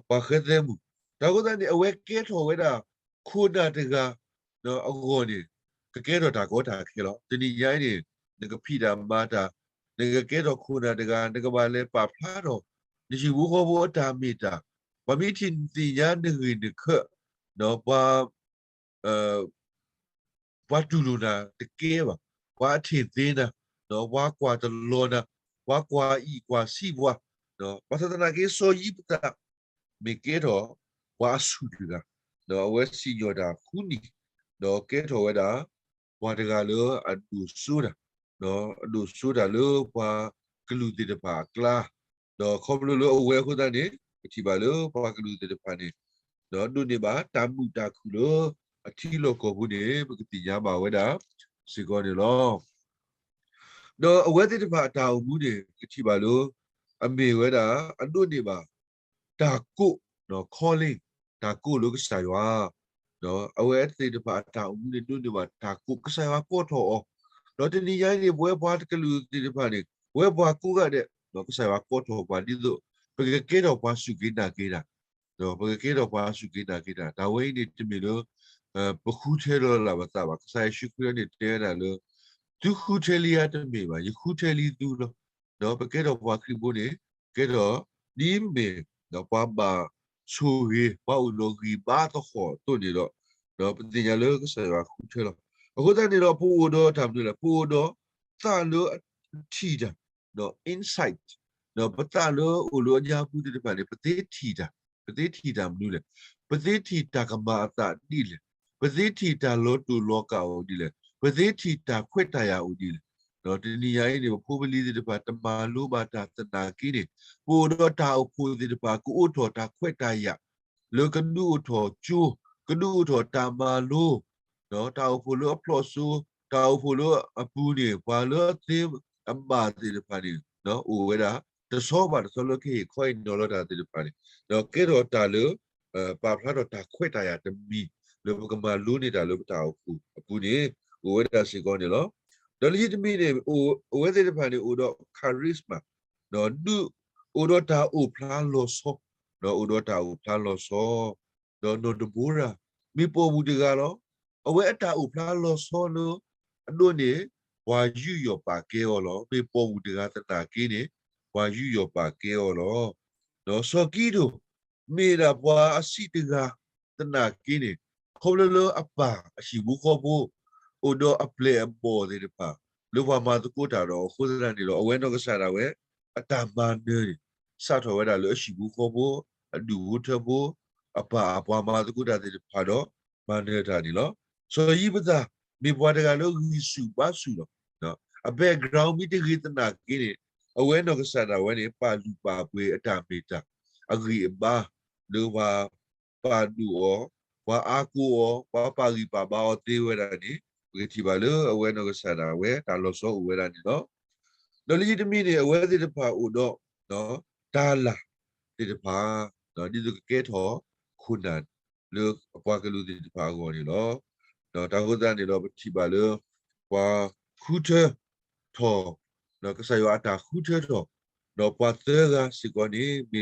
ပှၤဃဲသဲမုၣ်, တၢ်အဃိသတးန့ၣ် အဝဲကဲထီၣ်ဝဲဒၣ် ခိၣ်နၢ်တဂၤ အဂီၢ်န့ၣ် ကကဲထီၣ်တၢ်ကီတၢ်ခဲလီၤ. တနံၤညါအံၤန့ၣ် နကဖံးတၢ်မၤတၢ်, နကကဲထီၣ်ခိၣ်နၢ်တဂၤ, နကဘၣ်လဲၤပာ်ဖျါထီၣ် နဟံၣ်ဖိဃီဖိအတၢ်မ့ၢ်တၢ်, ပှၤမ့ၢ်ထံၣ်သ့ၣ်ညါနဂ့ၢ်နခၢး, ပှၤ ပှၤတူၢ်လိာ်နၤတကဲဘၣ်, ပှၤအထံၣ်သ့နၤ, ပှၤကွၢ်တလီၤနၤ, ပှၤကွၢ်အံၣ်ကွၢ်ဆံးပှၤ, ဘၣ်ဆၣ်သနာ်က့ စီၤယံးဖသး မ့ၢ်ကဲထီၣ်ပှၤအဆူၣ်တဂၤ, အဝဲစံၣ်ညီၣ်တၢ်ဃုနံၣ်, ဒီးကဲထီၣ်ဝဲဒၣ် ပှၤတဂၤလၢအဒိၣ်စိတၢ်, အဒိၣ်စိတၢ်လၢပှၤကလုာ်သ့ၣ်တဖၣ်အကျါ, ဒီးခီဖျိလၢအဝဲအဃိသတးန့ၣ် ပထံၣ်ဘၣ်လၢပှၤကလုာ်သ့ၣ်တဖၣ်န့ၣ် ဒိးန့ၢ်ဘၣ်တၢ်မုာ်တၢ်ခုၣ်လၢအထံလီၢ်ကီၢ်ပူၤန့ၣ် ပကသ့ၣ်ညါဘၣ်ဝဲဒၣ်စ့ၢ်ကီးန့ၣ်လီၤ. ဒီးအဝဲသ့ၣ်တဖၣ်အတၢ်အိၣ်မူန့ၣ် ပကထံၣ်ဘၣ်လၢ အမ့ၢ်ဝဲဒၣ် အဒိးန့ၢ်ဘၣ် တၢ်ကိး calling တၢ်ကိးလၢကစၢ်ယွၤ, အဝဲသ့ၣ်တဖၣ်အတၢ်အိၣ်မူန့ၣ် ဒိးန့ၢ်ဘၣ်တၢ်ကိး ကစၢ်ယွၤကိးထီၣ်အီၤ, ဒီးတနံၤညါအံၤန့ၣ် ပဝဲပှၤတကလုာ်သ့ၣ်တဖၣ်န့ၣ် ပဝဲပှၤကိးဂၤဒဲး ကစၢ်ယွၤကိးထီၣ်ပှၤဒ်သိး ပကကဲထီၣ်ပှၤစူၢ်က့ၤနာ်က့ၤတၢ် ပကကဲထီၣ်ပှၤစူၢ်က့ၤနာ်က့ၤတၢ်, တၢ်ဝဲအံၤန့ၣ်တမ့ၢ်လၢ ပဃုထၢလီၤလၢ်ပသးဘၣ်. ကစၢ်ယ့ၣ်ၡူးခရံာ်န့ၣ်တဲဝဲဒၣ်လၢ သုဃုထၢလံဧါတမ့ၢ်ဘၣ်, ယဃုထၢလံသုလီၤ. ဒီးပကဲထီၣ်ပှၤခရံာ်ဖိန့ၣ် ကဲထီၣ်ဒ်မ့ၢ် ပှၤဘၣ်ဆိၣ်ဂ့ၤ ပှၤအိၣ်ဒီးဂံၢ်ဘါသဟီၣ်အသိးန့ၣ်ဒီး ဒီးပသ့ၣ်ညါလၢကစၢ်ယွၤဃုထၢလီၤ. အဃိသတးန့ၣ်ဒီး ပအိၣ်ဒီးတၢ်မနုၤလဲၣ်, ပအိၣ်ဒီးသးလၢအထံၣ်တၢ် ဒီး insight ဒီးပသးလၢအိၣ်လၢအညါပူၤသ့ၣ်တဖၣ်န့ၣ် ပသ့ထံၣ်တၢ်, ပသ့ထံၣ်တၢ်မနုၤလဲၣ်, ပသ့ထံၣ်တၢ်ကမၤအသးဒ်လဲၣ်, ပသ့ထံၣ်တၢ်လီၤတူာ်လီၤကာ်အိၣ်ဒ်လဲၣ်, ပသ့ထံၣ်တၢ်ခွဲးတၢ်ယာ်အိၣ်ဒ်လဲၣ်. ဒီးတနံၤညါအံၤန့ၣ် ပဖိပလံၤသ့ၣ်တဖၣ် တမၤလိဘၣ်တၢ်သနာ်က့န့ၣ် ပအိၣ်ဒီးတၢ်အိၣ်ဖှိၣ်သ့ၣ်တဖၣ် ကအိးထီၣ်တၢ်ခွဲးတၢ်ယာ် လၢကဒုးအိၣ်ထီၣ်ကၠိ, ကဒုးအိၣ်ထီၣ်တၢ်မၤလိ, ဒီးတၢ်အိၣ်ဖှိၣ်လၢအဖျိးစိ, တၢ်အိၣ်ဖှိၣ်လၢအပူၤန့ၣ် ပှၤလၢအသ့အဘၣ်သ့ၣ်တဖၣ်န့ၣ် အိၣ်ဝဲဒၣ် တဆီဘၣ်တဆီလၢကဟ့ၣ်ခီဟ့ၣ်နီၤလီၤတၢ်သ့ၣ်တဖၣ်န့ၣ် ဒီးကဲထီၣ်တၢ်လၢ ပာ်ဖျါထီၣ်တၢ်ခွဲးတၢ်ယာ်တမံၤ လၢပကမၤလိန့ၢ်တၢ်လၢပတၢ်အိၣ်ဖှိၣ်အပူၤန့ၣ် အိၣ်ဝဲဒၣ်စ့ၢ်ကီးန့ၣ်လီၤ. ဒီးလၢခံတမံၤန့ၣ် အဝဲသ့ၣ်တဖၣ်န့ၣ် အိၣ်ဒီး charisma ဒီးဒုးအိၣ်ဒီးတၢ်အိၣ်ဖျါလီၤဆီ, ဒီးအိၣ်ဒီးတၢ်အိၣ်ဖျါလီၤဆီ, ဒီးနီၢ်ဒဘိရၤ မ့ၢ်ပိာ်မုၣ်တဂၤလီၤ. အဝဲအတၢ်အိၣ်ဖျါလီၤဆီလၢအဒိန့ၣ် ပှၤယူးယီၣ်ပာ်ကဲအီၤလီၤ. မ့ၢ်ပိာ်မုၣ်တဂၤသနာ်က့န့ၣ် ပှၤယူးယီၣ်ပာ်ကဲအီၤလီၤ. ဒီးစီၤကံဒိၣ် မ့ၢ်ဒၣ်ပှၤအဆံးတဂၤသနာ်က့န့ၣ် ခီဖျိလၢအပၢ်အဟံၣ်ဖိဃီဖိ အိၣ်ဒီးအပျဲၢ်အဘီၣ်သ့ၣ်တဖၣ် လၢပှၤမၤသကိးတၢ်ဒီးအဃိသတးန့ၣ်ဒီး အဝဲနီၢ်ကစၢ်ဒၣ်ဝဲ အတၢ်မၤနၢၤန့ၣ် စးထီၣ်ဝဲဒၣ်လၢအဟံၣ်ဖိဃီဖိ အဒူၣ်ဖိထၢဖိ အပၢ်အပှၤမၤသကိးတၢ်သ့ၣ်တဖၣ်ဒီး မၤနၢၤတၢ်န့ၣ်လီၤ. စီၤယံးဖသး မ့ၢ်ပှၤတဂၤလၢဂံၢ်ဆူၣ်ဘါဆူၣ်လီၤ. အ background မ့ၢ်တဂ့ၤသနာ်က့န့ၣ် အဝဲနီၢ်ကစၢ်ဒၣ်ဝဲန့ၣ် ပာ်လုၢ်ပာ်ပှ့ၤအတၢ်မ့ၢ်တၢ် အဂံၢ်အဘါ လၢပှၤပာ်ဒိၣ်အီၤ, ပှၤအါကိးအီၤ, ပှၤပာ်ဂံၢ်ပာ်ဘါအီၤသ့ဝဲဒၣ်န့ၣ် ပကထံၣ်ဘၣ်လၢအဝဲနီၢ်ကစၢ်ဒၣ်ဝဲ တၢ်လီၤဆီအိၣ်ဝဲဒၣ်န့ၣ်လီၤ. ဒီးလၢခံတမံၤန့ၣ် အဝဲသ့ၣ်တဖၣ်အိၣ်ဒီး တၢ်လၢ်သ့ၣ်တဖၣ် ဒ်သိးကကဲထီၣ်ခိၣ်နၢ် လၢအပှၤကလုာ်သ့ၣ်တဖၣ်အဂီၢ်န့ၣ်လီၤ. ဒီးတၢ်ဃိသတးန့ၣ်ဒီး ပထံၣ်ဘၣ်လၢ ပှၤဃုထၢထီၣ် ဒီးကစၢ်ယွၤအတၢ်ဃုထၢထီၣ် ဒီးပှၤသၢဂၤစ့ၢ်ကီးန့ၣ် မ့ၢ်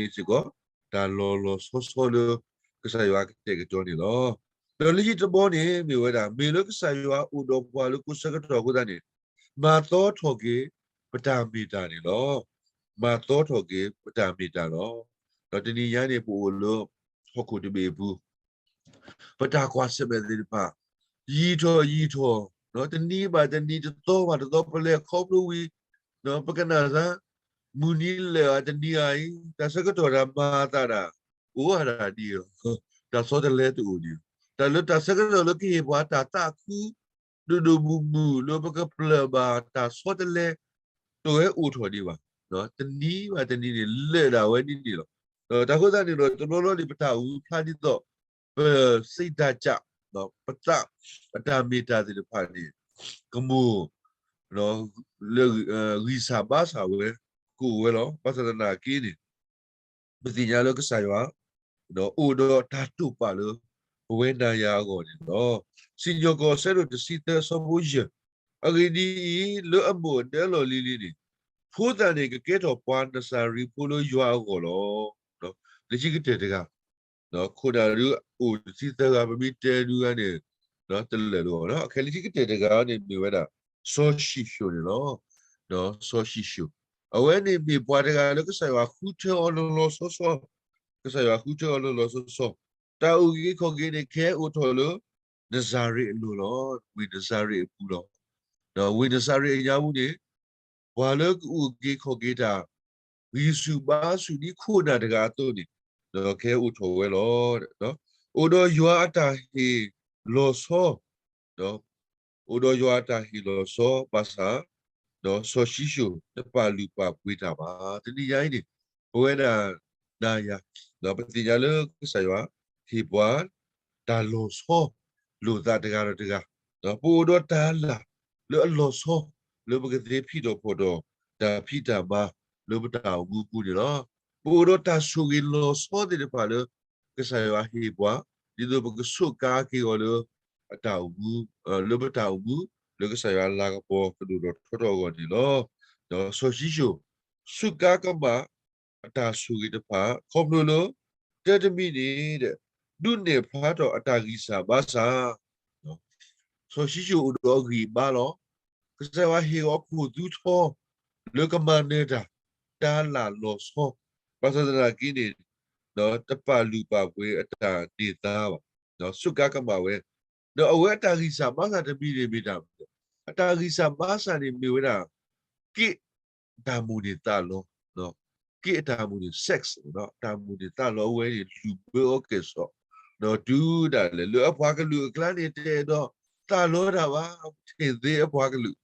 စ့ၢ်ကီး တၢ်လီၤလီၤဆီဆီလၢ ကစၢ်ယွၤကတဲာ်ကတီၤန့ၣ်လီၤ. ဒီးလၢခံတဘီန့ၣ် မ့ၢ်ဝဲဒၣ် မ့ၢ်လၢကစၢ်ယွၤအိၣ်ဒီးပှၤလၢကိးဆၢကတီၢ်အဃိသတးန့ၣ် မၤသီထီၣ်က့ၤ ပတၢ်မ့ၢ်တၢ်န့ၣ်လီၤ. မၤသီထီၣ်က့ၤ ပတၢ်မ့ၢ်တၢ်လီၤ. ဒီးတနံၤညါန့ၣ် ပအိၣ်လၢ ဟီၣ်ခိၣ်တဘ့ၣ်အပူၤ ပတၢ်ကွၢ်ဆၢၣ်မဲာ်သ့ၣ်တဖၣ် ယံာ်ထီၣ်ယံာ်ထီၣ်, တနံၤဘၣ်တနံၤ တသီဘၣ်တသီ ပလဲၤခီဖျိဝံၤ ပကနၣ်သး မုၢ်နံၤလဲၣ်အတနံၤဧါအံၤ တၢ်ဆၢကတီၢ်တၢ်မၤအသးဒၣ် အိၣ်ဝဲဒၣ်ဒ်အံၤလီၤ. တၢ်ဆီတလဲတအိၣ်ဒံး, တၢ်လၢတၢ်ဆၢကတီၢ်လၢကဟ့ၣ်ပှၤတၢ်သးခု ဒိၣ်ဒိၣ်မုၢ်မုၢ်လၢပကပျၢၢ်ဘၣ်တၢ်ဆီတလဲ တဝဲအိၣ်ထီၣ်ဒံးဘၣ်. တနံၤဘၣ်တနံၤန့ၣ် လဲၤဒၣ်ဝဲဒ်န့ၣ်လီၤ. တၢ်ဃိသတးန့ၣ်ဒီး တဘျီဘျီန့ၣ် ပတၢ်အိၣ်မူဖျါဒ်သိး ပစံးတၢ်ကး ပသးအတၢ်မ့ၢ်တၢ်သ့ၣ်တဖၣ်န့ၣ် ကမိၣ် လၢ ဂံၢ်စၢ်ဘါစၢ်ဝဲ ကအိၣ်ဝဲလီၤ. ဘၣ်ဆၣ်သနာ်က့န့ၣ် ပသ့ၣ်ညါလၢကစၢ်ယွၤ အိၣ်ဒီးတၢ်တိာ်ပာ်လၢ ပဝဲနၤယၤအဂီၢ်န့ၣ်လီၤ. စံၣ်ညီၣ်ကွီၢ် အဆၢဒိၣ်တဆံသၢ အဆၢဖိယဲၢ်, အဂ့ၢ်ဒ်အံၤ, လၢအမိၢ်အဒၢလီၢ်လံၤလံၤန့ၣ် ဖိသၣ်န့ၣ်ကကဲထီၣ်ပှၤနစၤရ့းဖိလၢယွၤအဂီၢ်လီၤ. လၢခံကတၢၢ်တဂၤ ခိၣ်နၢ်ဒုးအိၣ်တဆံသၢဂၤ ပမ့ၢ်တဲဒုးဂၤန့ၣ် တလၢာ်လၢၤဘၣ်. အခဲလၢခံကတၢၢ်တဂၤန့ၣ်မ့ၢ်ဝဲဒၣ် စီၤၡံၣ်ၡိၣ်န့ၣ်လီၤ. စီၤၡံၣ်ၡိၣ် အဝဲန့ၣ်မ့ၢ်ပှၤတဂၤလၢကစၢ်ယွၤဃုထၢအီၤလီၤလီၤဆီဆီ, ကစၢ်ယွၤဃုထၢအီၤလီၤလီၤဆီဆီ, တၢ်အိၣ်က့ၤခီၣ်က့ၤန့ၣ် ကဟဲအိၣ်ထီၣ်လၢ နစၤရ့းအလိၤလီၤ. ဝ့ၢ်နစၤရ့းအပူၤလီၤ. ဒီးဝ့ၢ်နစၤရ့းအညါပူၤန့ၣ် ပှၤလၢကအိၣ်က့ၤခီၣ်က့ၤတၢ် ဂံၢ်ဆူၣ်ဘါဆူၣ်ဒ်ခိၣ်နၢ်တဂၤအသိးန့ၣ် ဒီးကဟဲအိၣ်ထီၣ်ဝဲလီၤ. အိၣ်ဒီးယွၤအတၢ်ဟ့ၣ်လီၤဆီ, အိၣ်ဒီးယွၤအတၢ်ဟ့ၣ်လီၤဆီဘၣ်ဆၣ်, ဒီးစီၤၡံၣ်ၡိၣ်တပာ်လုၢ်ပာ်ပှ့ၤတၢ်ဘၣ်. တနံၤညါအံၤန့ၣ် ပဝဲဒၣ်နၤယၤ ဒီးပသ့ၣ်ညါလၢကစၢ်ယွၤ ဟ့ၣ်ပှၤ တၢ်လီၤဆီ လိာ်သးတဂၤဒီးတဂၤ, ပအိၣ်ဒီးတၢ်လၢအလီၤဆီ လၢပကသ့ဖံးထီၣ်ဖီၣ်ထီၣ် တၢ်ဖံးတၢ်မၤ လၢပတၢ်အိၣ်မူပူၤန့ၣ်လီၤ. ပအိၣ်ဒီးတၢ်ဆိၣ်ဂ့ၤလီၤဆီသ့ၣ်တဖၣ်လၢ ကစၢ်ယွၤဟ့ၣ်ပှၤ, ဒ်သိးပကဆိးကါက့ၤအီၤလၢ အတၢ်အိၣ်မူ, လၢပတၢ်အိၣ်မူ လၢကစၢ်ယွၤလၤကပီၤကဒိၣ်ထီၣ်ထီထီၣ်အဂီၢ်န့ၣ်လီၤ. ဒီးစီၤၡံၣ်ၡိၣ် စူးကါကမၣ် အတၢ်ဆိၣ်ဂ့ၤတဖၣ် ခီဖျိလၢ တၢ်တမံၤန့ၣ် ဒုးနဲၣ်ဖျါထီၣ်အတၢ်ဂံၢ်စၢ်ဘါစၢ်, စီၤၡံၣ်ၡိၣ်အိၣ်ဒီးအဂံၢ်အဘါလီၤ. ကစၢ်ယွၤဟ့ၣ်အီၤခိၣ်သူထီ လၢကမၤနၢၤတၢ် တၢ်လၢလီၤဆီ, ဘၣ်ဆၣ်သနာ်က့န့ၣ် တပာ်လုၢ်ပာ်ပှ့ၤအတၢ်န့ၢ်သါဘၣ်, စူးကါကမၣ်ဝဲ, ဒီးအဝဲအတၢ်ဂံၢ်စၢ်ဘါစၢ်တမံၤန့ၣ်မ့ၢ်တၢ်, အတၢ်ဂံၢ်စၢ်ဘါစၢ်န့ၣ်မ့ၢ်ဝဲဒၣ် က့ၣ်အတၢ်မိၣ်န့ၢ်သးလီ, က့ၣ်အတၢ်မိၣ်န့ၢ် sex တၢ်မိၣ်န့ၢ်သးလီအဝဲန့ၣ် လုၢ်ဘၢအီၤကဲၣ်ဆိး, ဒီးတုၤဒၣ်လဲာ် လၢအပှၤကလုာ်အကျါန့ၣ် တအဲၣ်ဒိးသးလီတၢ်ဘၣ်, ထဲၣ်သ့အပှၤကလုာ်,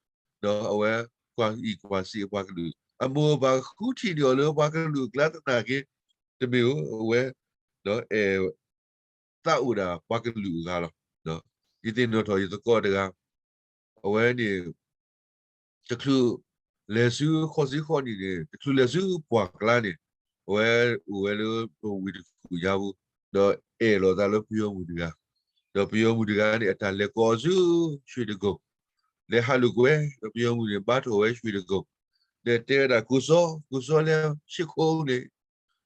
ဒီးအဝဲကွၢ်အံၣ်ကွၢ်စံးအပှၤကလုာ်, အမိၢ်အပၢ်ဃုထံၣ်န့ၢ်အီၤလၢပှၤကလုာ်အကျါသနာ်က့, တမ့ၢ်ဧိၤ, အဝဲ အဲၣ် သးအိၣ်ဒၣ်ပှၤကလုာ်အဂၤလီၤ. ယသ့ၣ်နီၣ်ထီၣ်ယသကိးတဂၤ, အဝဲန့ၣ် တချုးလဲၤဆူဃိးဆံဃိးနံၣ်န့ၣ် တချုးလဲၤဆူပှၢ်ကျါန့ၣ်, အဝဲအိၣ်ဝဲလၢပဝ့ၢ်တကူၣ်ညါပူၤ, ဒီးအဲၣ်လိာ်သးလၢပယီၤမုၣ်တဂၤ, ဒီးပယီၤမုၣ်တဂၤန့ၣ် အတၢ်လဲၤကိးအီၤဆူ ရွှေတိဂုံ, လဲၤဟးလိာ်ကွဲ, ဒီးပယီၤမုၣ်န့ၣ် ဘါထီၣ်ဝဲ ရွှေတိဂုံ, ဒီးတဲဝဲဒၣ် ကိုစော, ကိုစောလဲၤဆံးခိၣ်န့ၣ်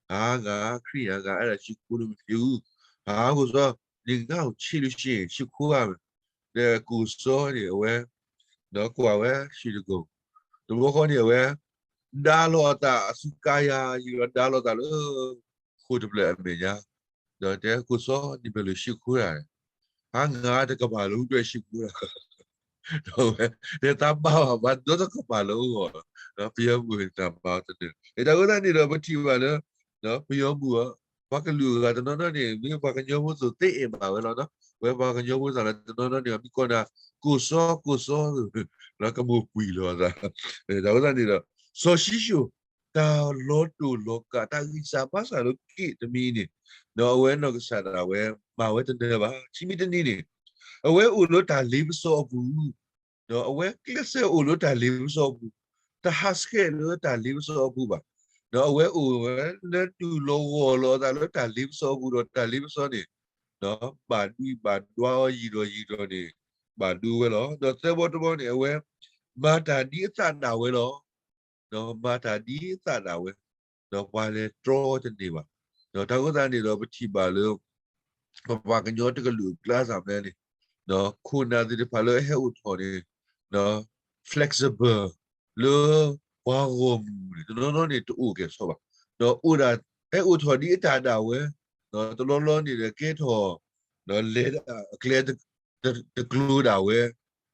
ဟါ ငါခရံာ်ဧါ, ငါအဲၣ်ဒိးဆံးခိၣ်လၢမ့ၢ်သ့ဘူး, ဟါ ကိုစော, နင်ငါ့ကိုချစ်လို့ရှိရင် ဆံးခိၣ်ဧါ, ဒီး ကိုစောန့ၣ် အဝဲ ဒီးကွၢ်ဝဲ ရွှေတိဂုံ, တဘျီဃီန့ၣ် အဝဲ ဒါလီၤအသးအစူးကါယၤယံၤဒီး ဒါလီၤသးလၢ ဃိာ်တဖျၢၣ်အမဲာ်ညါ, ဒီးတဲ ကိုစော, နဘယ်လိုရှိခိုးတာလဲ, ဟါ ငါတကမၣ်လၢဟူးတွဲၣ်ဆံးခိၣ်တၢ် ဒီးဝဲ တဲသးဘၣ်ဘၣ် ဘၣ်ဒီတကမၣ်လၢအဂီၢ်, ပယီၤမုၣ်တၢ်မၤတနၢၤ, တၢ်အဃိသတးန့ၣ်ဒီး ပထံၣ်ဘၣ်လၢ ပယီၤမုၣ်အီၤ ပှၤကလုာ်အဂၤတနီၤနီၤန့ၣ် မ့ၢ်ပှၤကညီဖိသိး သ့အဲၣ်ဘၣ်ဝဲလီၤနီၤ, ဝဲပှၤကညီဖိသးလၢတနီၤနီၤန့ၣ် မ့ၢ်ကိးနၤ ကိုစော, ကိုစော, လၢကမိၣ်ပှံၢ်လီၤသး, တၢ်အဃိသတးန့ၣ်ဒီး စီၤၡံၣ်ၡိၣ် တၢ်လီၤတိၢ်လီၤကး တၢ်ဂံၢ်စၢ်ဘါစၢ်လၢက့ၣ်တမံၤန့ၣ်, ဒီးအဝဲနီၢ်ကစၢ်ဒၣ်ဝဲ မၤဝဲတနၢၤဘၣ်, ခံမံၤတနံၤန့ၣ် အဝဲအိၣ်လၢတၢ်လ့ပစီအပူၤ, ဒီးအဝဲကျဲးစၢးအိၣ်လၢတၢ်လ့ပစီအပူၤ, တဟးဆှဲးလၢတၢ်လ့ပစီအပူၤဘၣ်, ဒီးအဝဲအိၣ်ဝဲလၢတူၢ်လိာ်ဂီၤလိာ်အသးလၢတၢ်လ့ပစီအပူၤ ဒီးတၢ်လ့ပစီန့ၣ် ဒီးဘၣ်ဒွံးဘၣ်ဒွါအီၤယံာ်ဒီးယံာ်ဒီးန့ၣ် ဘၣ်ဒိဝဲလီၤ. ဒီးသၢဘီတဘီန့ၣ် အဝဲ မၤတၢ်ဒ်အသးဒၣ်ဝဲလီၤ. ဒီးမၤတၢ်ဒ်အသးဒၣ်ဝဲ, ဒီးပှၤလဲၤတြီတန့ၢ်ဘၣ်. ဒီးတၢ်အဃိသတးန့ၣ်ဒီး ပထံၣ်ဘၣ်လၢ ပပှၤကညီတကလုာ်အကျါစၢ်မနုၤန့ၣ်, ခိၣ်နၢ်သ့ၣ်တဖၣ်လၢအဟဲအိၣ်ထီၣ်န့ၣ်, flexible လၢပှၤဂီၢ်မုၢ်န့ၣ် တနီၤနီၤန့ၣ် တအိၣ်ကဲၣ်ဆိးဘၣ်. ဒီးအိၣ်ဒၣ် ဟဲအိၣ်ထီၣ်ဒ်အတၢ်ဒၣ်ဝဲ, တလီၢ်လီၢ်န့ၣ်ဒီးကဲထီၣ် ဒီးလဲၤဒၣ်အကျဲတကျိၤဒၣ်ဝဲ,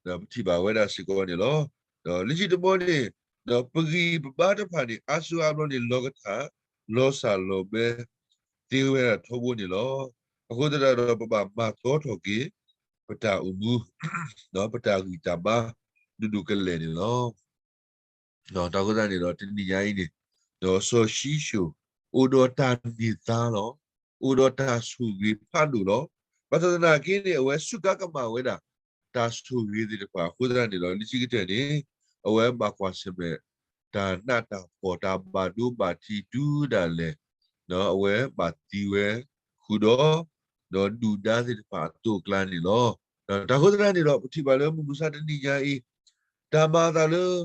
ဒီးပထံၣ်ဘၣ်ဝဲဒၣ်စ့ၢ်ကီးန့ၣ်လီၤ. ဒီးလၢခံတဘီန့ၣ်, ဒီးပဂံၢ်ပဘါတဖၣ်န့ၣ် အါစုအါဘျီန့ၣ် လီၤကထၣ် လီၤစၢ်လီၤဘဲ သ့ဝဲဒၣ်ထီဘိန့ၣ်လီၤ. အဃိသတးဒီး ပဘၣ်မၤသီထီၣ်က့ၤ ပတၢ်အိၣ်မူ ဒီးပတၢ်ဂံၢ်တၢ်ဘါ ဒိၣ်ဒိၣ်ကလဲာ်န့ၣ်လီၤ. ဒီးတၢ်အဃိသတးန့ၣ်ဒီး တနံၤညါအံၤန့ၣ်, ဒီးစီၤၡံၣ်ၡိၣ် အိၣ်ဒီးတၢ်န့ၢ်သါလီၤ. အိၣ်ဒီးတၢ်ဆိၣ်ဂ့ၤဖးဒိၣ်လီၤ. ဘၣ်ဆၣ်သနာ်က့န့ၣ် အဝဲစူးကါကမၣ်ဝဲဒၣ် တၢ်ဆိၣ်ဂ့ၤသ့ၣ်တဖၣ်အဃိသတးန့ၣ်ဒီး လၢခံကတၢၢ်န့ၣ် အဝဲဘၣ်ကွၢ်ဆၢၣ်မဲာ် တၢ်နးတၢ်ဖှီၣ် တၢ်ဘၣ်ဒိဘၣ်ထံးတုၤဒၣ်လဲာ် ဒီးအဝဲဘၣ်သံဝဲဃုာ်ဒီး ဒီးဒုၣ်ဒါသ့ၣ်တဖၣ်အသိးအကျါန့ၣ်လီၤ. ဒီးတၢ်အဃိသတးန့ၣ်ဒီး ပထံၣ်ဘၣ်လၢမုၢ်မဆါတနံၤညါအံၤ တၢ်မၤအသးလၢ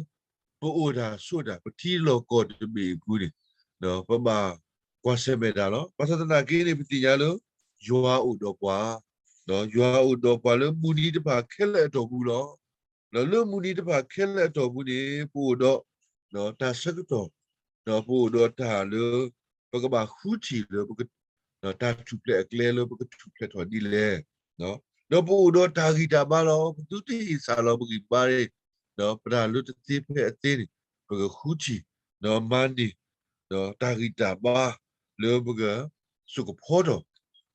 ပအိၣ်တၢ်ဆိးတၢ် ပထံလီၢ်ကီၢ်တဘ့ၣ်အပူၤန့ၣ် ပဘၣ်ကွၢ်ဆၢၣ်မဲာ်တၢ်လီၤ. ဘၣ်ဆၣ်သနာ်က့န့ၣ် ပသ့ၣ်ညါလၢ ယွၤအိၣ်ဒီးပှၤ, ယွၤအိၣ်ဒီးပှၤလၢမုၢ်နံၤတဖၣ်ခဲလၢာ်အတီၢ်ပူၤလီၤ. ဒီးလၢမုၢ်နံၤတဖၣ်ခဲလၢာ်အတီၢ်ပူၤန့ၣ် ပအိၣ်ဒီး တၢ်ဆၢကတီၢ်, ဒီးပအိၣ်ဒီးတၢ်လၢ ပကဘၣ်ဃုထံၣ်လၢ တၢ်ထူၣ်ဖျဲးအကျဲလၢပကထူၣ်ဖျဲးထီၣ်ဒ်လဲၣ်. ဒီးပအိၣ်ဒီးတၢ်ဂံၢ်တၢ်ဘါလီၤ. ပသုတဟ့ၣ်စၢ်လီၤပဂံၢ်ပဘါန့ၣ် ပတၢ်လၢတသ့ဖဲအသ့န့ၣ် ပကဃုထံၣ် ဒီးမၤန့ၢ် ဒီးတၢ်ဂံၢ်တၢ်ဘါလၢပက စိာ်ကဖီထီၣ်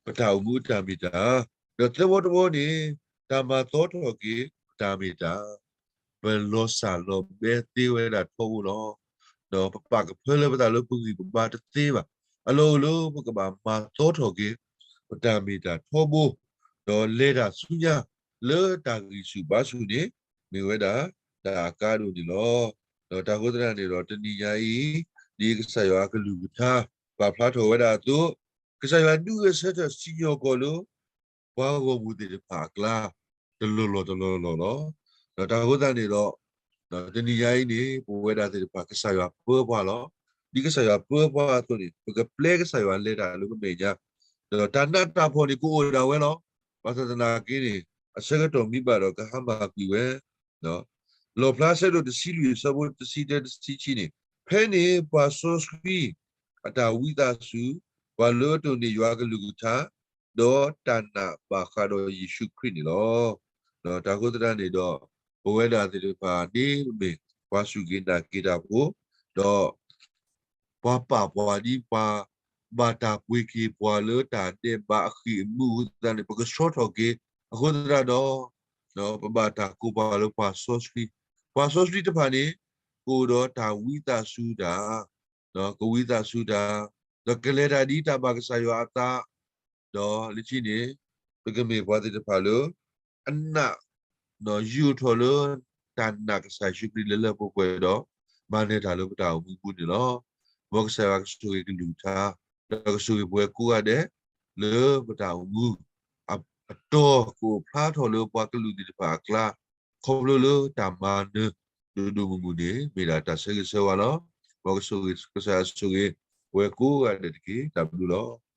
ပတၢ်အိၣ်မူအတၢ်မ့ၢ်တၢ်, ဒီးသၢဘီတဘီန့ၣ် တၢ်မၤသီထီၣ်က့ၤ ပတၢ်မ့ၢ်တၢ် ပလီၤစၢ်လီၤဘဲသ့ဝဲဒၣ်ထီဘိလီၤ. ဒီးပပာ်ကဖၢလၢပသးလၢပဂံၢ်ပဘါတသ့ဘၣ်. အလီၢ်အိၣ်လၢပကဘၣ်မၤသီထီၣ်က့ၤ ပတၢ်မ့ၢ်တၢ်ထီဘိ, ဒီးလဲၤတၢ်ဆူညါလၢတၢ်ဂံၢ်ဆူၣ်ဘါဆူၣ်န့ၣ် မ့ၢ်ဝဲဒၣ်တၢ်အကါဒိၣ်န့ၣ်လီၤ. ဒီးတၢ်အဃိသတးန့ၣ်ဒီး တနံၤညါအံၤ ဒ်ကစၢ်ယွၤအကလုၢ်ကထါ ပာ်ဖျါထီၣ်ဝဲဒၣ်အသိး, ကစၢ်ယွၤဒုးဂဲၤဆၢထၢၣ်စံၣ်ညီၣ်ကွီၢ်လၢ ပှၤဂီၢ်မုၢ်သ့ၣ်တဖၣ်အကျါ တလီၢ်လီၢ်တလီၢ်လီၢ်လီၤ. ဒီးတၢ်အဃိသတးန့ၣ်ဒီး တနံၤညါအံၤန့ၣ် ပဝဲဒၣ်သ့ၣ်တဖၣ် ကစၢ်ယွၤပၢပှၤလီၤ. ဒ်ကစၢ်ယွၤပၢပှၤအသိးန့ၣ် ပကပျဲကစၢ်ယွၤလဲၤတၢ်လၢပမဲာ်ညါ, ဒီးတၢ်နးတၢ်ဖှီၣ်န့ၣ် ကအိၣ်ဒၣ်ဝဲလီၤ. ဘၣ်ဆၣ်သနာ်က့န့ၣ် အဆၢကတီၢ်မံဘၣ်ဒီးကဟါမၢ်ကွံာ်ဝဲ, ဒီး လီၣ်ဖျါဆၢဒိၣ်တဆံလွံၢ်အဆၢဖိတဆံတၢတဆံခံန့ၣ်, ဖဲန့ၣ်ပှၤစီဆှံအတၢ်ဝံသးစူၤ, ပှၤလၢအတိၢ်န့ၢ်ယွၤကလုၢ်ကထါ, ဒီးတၢ်နာ်ဘၣ်ဃးဒီးယ့ၣ်ၡူးခရံာ်န့ၣ်လီၤ. တၢ်အဃိသတးန့ၣ်ဒီး, ပဝဲဒၣ်သ့ၣ်တဖၣ်န့ၣ်မ့ၢ်ပှၤစူၢ်က့ၤနာ်က့ၤတၢ်ဖိ, ဒီး ပှၤပာ်ပှၤဒ်ပှၤဘၣ်တၢ်ပှ့ၤက့ၤပှၤလၢတၢ်ဒဲးဘးအဃံၢ်အမူအဃိသတးန့ၣ် ပကဆှီထီၣ်က့ၤ, အဃိသတးဒီး ပဘၣ်တၢ်ကိးပှၤလၢပှၤစီဆှံ, ပှၤစီဆှံတဖၣ်န့ၣ် ကအိၣ်ဒီးတၢ်ဝံသးစူၤတၢ်, ကဝံသးစူၤတၢ်, ဒီးကလဲၤတၢ်ဒ်တၢ်ဘၣ်ကစၢ်ယွၤအသး, ဒီးလၢခံန့ၣ် ပကမ့ၢ်ပှၤသ့ၣ်တဖၣ်လၢ အနာ် ယိာ်ထီၣ်လၢတၢ်နာ်ကစၢ်ယ့ၣ်ၡူးခရံာ်လၢလၢပှဲၤပှဲၤဒီး မၤနၢၤတၢ်လၢပတၢ်အိၣ်မူပူၤန့ၣ်လီၤ. မ်ကစၢ်ယွၤကဆိၣ်ဂ့ၤကလုၢ်ကထါ, ဒီးကဆိၣ်ဂ့ၤပဝဲကိးဂၤဒဲး လၢပတၢ်အိၣ်မူ အတီကအိၣ်ဖျါထီၣ်လၢပှၤကလုာ်သ့ၣ်တဖၣ်အကျါ, ခီဖျိလၢတၢ်မၤနၢၤ ဒိၣ်ဒိၣ်မုၢ်မုၢ်န့ၣ် မ့ၢ်ဒၣ်တၢ်ဆၢဂ့ၤဆၢဝါလီၤ. မ်ကဆိၣ်ဂ့ၤကစၢ်ယွၤဆိၣ်ဂ့ၤ ပဝဲကိးဂၤဒဲးတက့ၢ်. တၢ်ဘျုးလီၤ.